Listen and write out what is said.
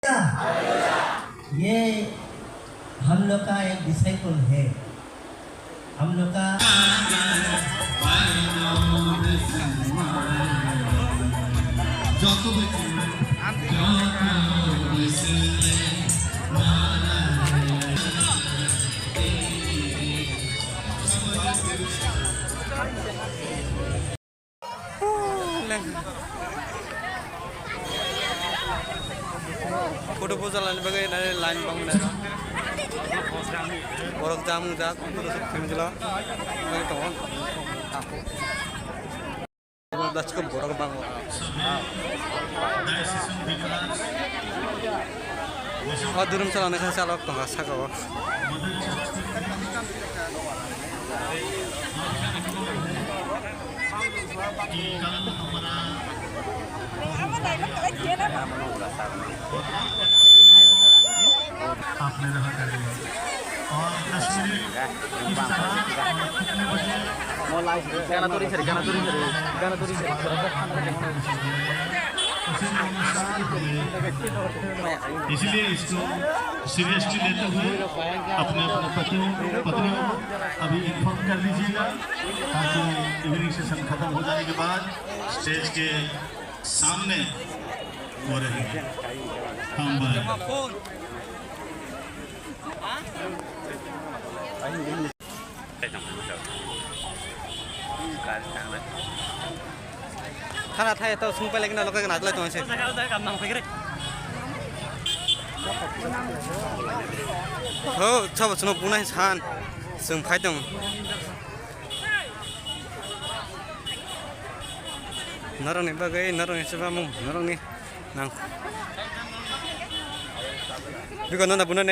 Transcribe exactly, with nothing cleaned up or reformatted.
ये हम लोग का एक डिसाइपल है। हम लोग का Photo post jalani bagwi nai line bang nai. Borok jam jak, photo shoot khaimjla. Nai tongo. Dasko borok bango. O durum salani kha salok tonga saka o. आपने रहा करें। और कश्मीरी इफ्तार और कितने बजे? Gana turi sari, gana turi sari, gana turi sari. उसे तो नुकसान हुए। इसलिए इसको सीरियसली लेते हुए अपने अपने पतियों पत्नियों को अभी इन्फॉर्म कर लीजिएगा, ताकि इवनिंग सेशन खत्म हो जाने के बाद स्टेज के सामने वो रहेंगे। हम bye. Thana thai to sung pele kina lokai kena atlai tong se. O chabo chano bunai san sung phai tong. Norokni bagwi norokni chubamung norokni nang. Biko nana bunane.